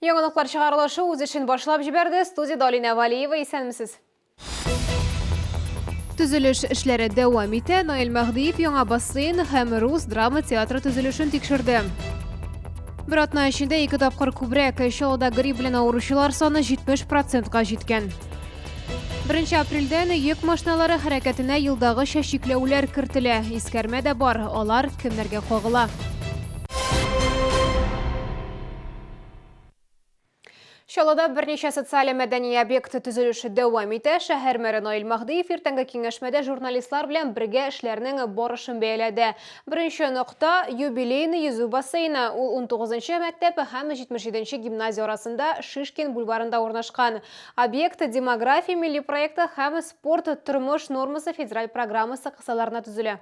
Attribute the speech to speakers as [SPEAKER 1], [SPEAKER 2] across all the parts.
[SPEAKER 1] Яңалыклар чыгарылышы үз эшен башлап җибәрде. Студиядә Алинә Валиева, исәнмесез. Төзелеш эшләре дәвам итә. Наил Мәһдиев яңа бассейн һәм рус драма театры төзелешен тикшерде. Бер атна эчендә ике тапкыр күбрәк Чаллыда грипп белән авыручылар саны 70 процентка җиткән. 1 апрельдән йөк машиналары хәрәкәтенә елдагыча чикләүләр кертелә. Искәрмә дә бар, алар кемнәргә кагыла? Чаллыда берничә социаль-мәдәни объект төзелеше дәвам итә. Шәһәр мэры Наил Маһдиев иртәнге киңәшмәдә журналистлар белән бергә эшләрнең барышын бәяләде. Беренче нокта, юбилейный йөзү бассейны. Ул 19 мәктәп һәм 77 гимназия арасында Шишкин бульварында урнашкан. Объект Демография милли проекты һәм Спорт, тормыш нормасы федераль программасы кысаларында төзелә.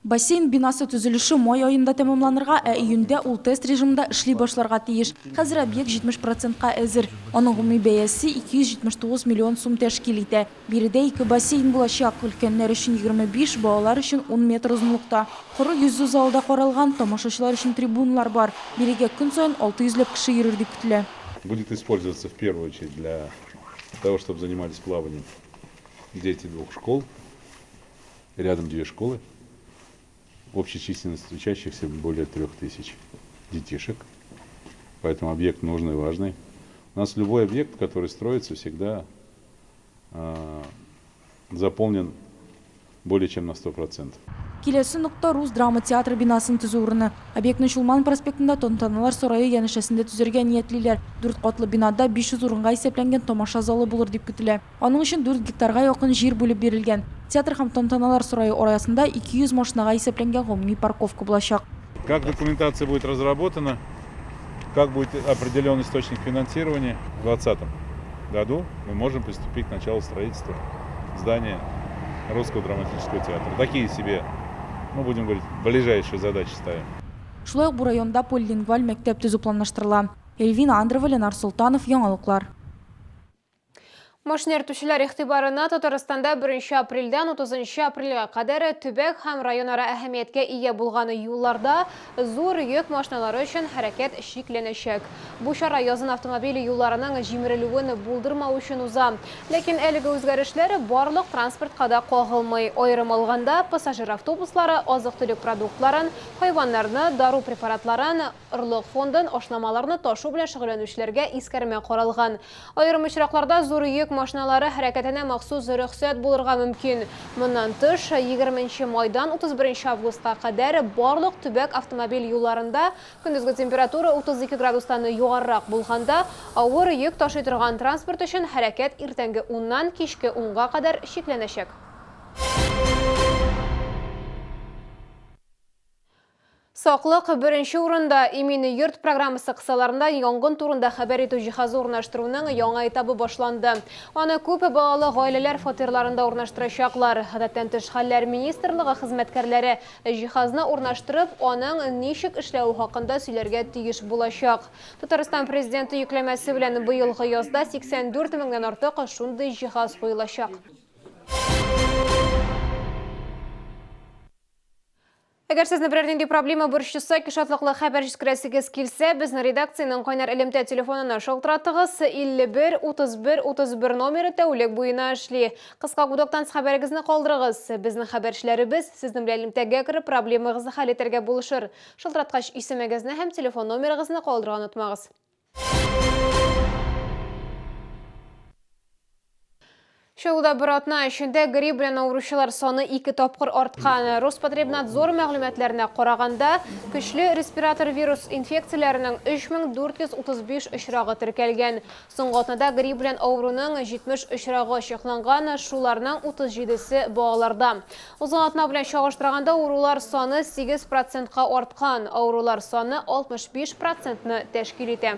[SPEAKER 2] Бассейн бинасы төзелеше май аенда тәмамланырга, ә июньдә ул тест режимында эшли башларга тиеш. Хәзер объект 70 процентка әзер. Аның гомуми бәясе 279 миллион сум тәшкил итә. Биредә ике бассейн булачак, өлкәннәр өчен 25, балалар өчен 10 метр озынлыкта. Коры йөзү залы да каралган, тамашачылар өчен трибуналар бар. Бирегә көн саен 600 ләп кеше йөрер дип көтелә.
[SPEAKER 3] Будет использоваться в первую очередь для того, чтобы занимались плаванием дети двух школ. Рядом две школы. Общая численность учащихся более 3000 детишек. Поэтому объект нужный, важный. У нас любой объект, который строится, всегда заполнен более чем на 100%.
[SPEAKER 2] Киләсе нокта, Рус драма театры бинасын төзү урыны. Объектны Чулман проспектында Тантаналар сарае янәшәсендә төзергә ниятлиләр. Дүрт катлы бинада 500 урынга исәпләнгән тамаша залы булыр дип көтелә. Аның өчен дүрт гектарга якын җир бүлеп бирелгән. Театр һәм Тантаналар сарае арасында 200 машинага исәпләнгән гомуми парковка булачак.
[SPEAKER 3] Как документация будет разработана, как будет определен источник финансирования в двадцатом году мы можем приступить к началу строительства здания Русского драматического театра. Такие себе, будем говорить, ближайшие задачи ставим.
[SPEAKER 2] Шулай ук бу районда полилингваль мәктәп төзү планлаштырыла. Эльвина Андрова, Ленар Солтанов, Яңалыклар.
[SPEAKER 1] Машина йөртүчеләр игътибарына Татарстанда 1 апрельдән 30 апрельгә кадәр төбәк һәм районара әһәмияткә ия булган юлларда зур йөк машиналары өчен хәрәкәт чикләнәчәк. Бу чара язын автомобиль юлларының җимерелүен булдырмау өчен уза. Ләкин әлеге үзгәрешләр барлык транспортка да кагылмый. Аерым алганда, пассажир автобуслары, азык-төлек продуктларын, хайваннарны, дару препаратларын, Орлык фондын, ашламаларны ташу белән шөгыльләнүчеләргә искәрмә каралган. Аерым очракларда зур йөк машиналары хәрәкәтенә махсус рөхсәт булырга мөмкин. Моннан тыш, 20 нче майдан 31 нче августка кадәр барлык төбәк автомобиль юлларында көндезге температура 32 градустан югарырак булганда, авыр йөк ташый торган транспорт өчен хәрәкәт иртәнге уннан кичке унга кадәр чикләнәчәк. Саклык, беренче урында. Имин йорт программасы кысаларында янгын турында хәбәр итү җиһазы урнаштыруның яңа этабы башланды. Аны күп балалы гаиләләр фатирларында урнаштырачаклар. Гадәттән тыш хәлләр министрлыгы хезмәткәрләре җиһазны урнаштырып, аның ничек эшләве хакында сөйләргә тиеш булачак. Татарстан Президенты йөкләмәсе белән быелгы язда 84 меңнән артык шундый җиһаз куелачак. Әгәр сезне берәр нинди проблема борчыса, яки шатлыклы хәбәр җиткерәсегез килсә, безнең редакциянең кайнар элемтә телефонына шалтыратыгыз. 51 31 31 номеры тәүлек буена эшли. Кыска гудоктан хәбәрегезне калдырыгыз. Безнең хәбәрчеләребез сезнең белән элемтәгә кереп, проблемагызны хәл итәргә булышыр. Шалтыраткач, исемегезне һәм телефон номерыгызны калдырырга онытмагыз. Чаллыда бер атна эчендә грипп белән авыручылар саны ике тапкыр арткан. Роспотребнадзор мәгълүматларына караганда, көчле респиратор вирус инфекцияләренең 3435 очрагы теркәлгән. Соңгы атнада грипп белән авыруның 70 очрагы ачыкланган, шуларның 37-се балаларда. Узган атна белән чагыштырганда авырулар саны 8 процентка арткан. Авырулар саны 65 процентны тәшкил итә.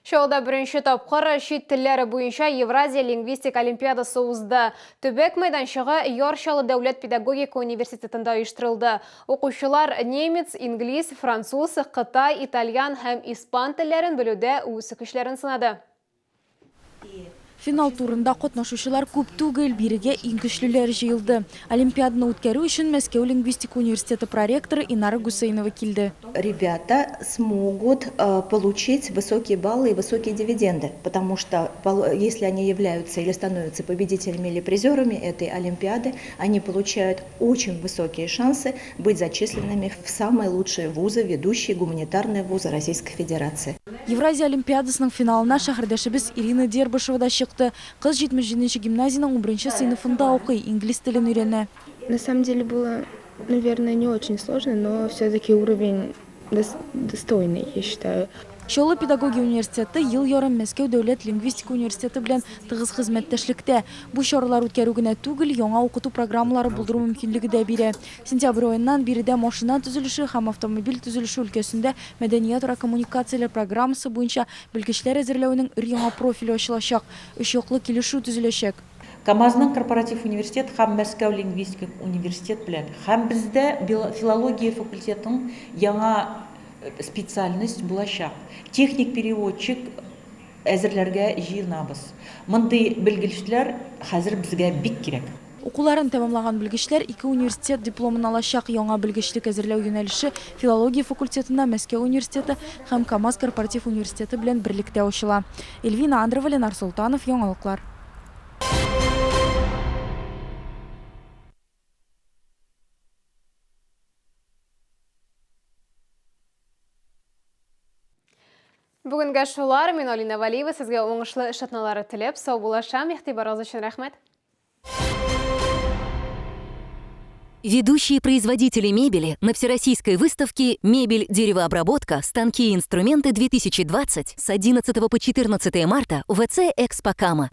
[SPEAKER 1] Чаллыда беренче тапкыр чит телләр буенча Евразия лингвистик олимпиадасы узды. Төбәк мәйданчыгы Яр Чаллы дәүләт педагогика университетында оештырылды. Укучылар немец, инглиз, француз, кытай, итальян һәм испан телләрен белүдә үз көчләрен сынады.
[SPEAKER 2] Финал турында катнашучылар күп түгел, бирегә иң көчлеләр җыелды. Олимпиаданы үткәрү өчен Мәскәү лингвистика университеты проректоры Инара Гусейнова килде.
[SPEAKER 4] Ребята смогут получить высокие баллы и высокие дивиденды, потому что если они являются или становятся победителями или призерами этой олимпиады, они получают очень высокие шансы быть зачисленными в самые лучшие вузы, ведущие гуманитарные вузы Российской Федерации.
[SPEAKER 2] Евразия олимпиадасының финалына шәһәрдәшебез Ирина Дербышева да чыкты. Кыз 77 нче гимназиянең унберенче сыйныфында укый, инглиз телен өйрәнә.
[SPEAKER 5] На самом деле было, наверное, не очень сложно, но все-таки уровень достойный, я считаю.
[SPEAKER 2] Чаллы педагогия университеты ел ярым Мәскәү дәүләт лингвистика университеты белән тыгыз хезмәттәшлектә. Бу чаралар үткәрү генә түгел, яңа укыту программалары булдыру мөмкинлеге дә бирә. Сентябрь аеннан биредә машина төзелеше һәм автомобиль төзелеше өлкәсендә мәдәниятара коммуникацияләр программасы буенча белгечләр әзерләүнең өр-яңа профиле ачылачак, өч яклы килешү төзеләчәк.
[SPEAKER 6] КАМАЗның корпоратив университет һәм Мәскәү лингвистик университет белән һәм бездә филология факультетының яңа специальность булачак. Техник переводчик әзерләргә җыенабыз. Мондый белгечләр хәзер безгә бик кирәк.
[SPEAKER 2] Укуларын тәмамлаган белгечләр ике университет дипломын алачак. Яңа белгечлек әзерләү юнәлеше филология факультетында Мәскәү университеты һәм КАМАЗ корпоратив университеты белән берлектә ачыла. Эльвина Андрова, Ленар Солтанов, Яңалыклар.
[SPEAKER 1] Бүгенгә шулар. Мин Алина Валиева сезгә уңышлы эш атналары теләп, саубуллашам. Игътибарыгыз өчен рәхмәт.
[SPEAKER 7] Ведущие производители мебели на Всероссийской выставке «Мебель, деревообработка, станки и инструменты 2020» с 11 по 14 марта в ВЦ «Экспо Кама».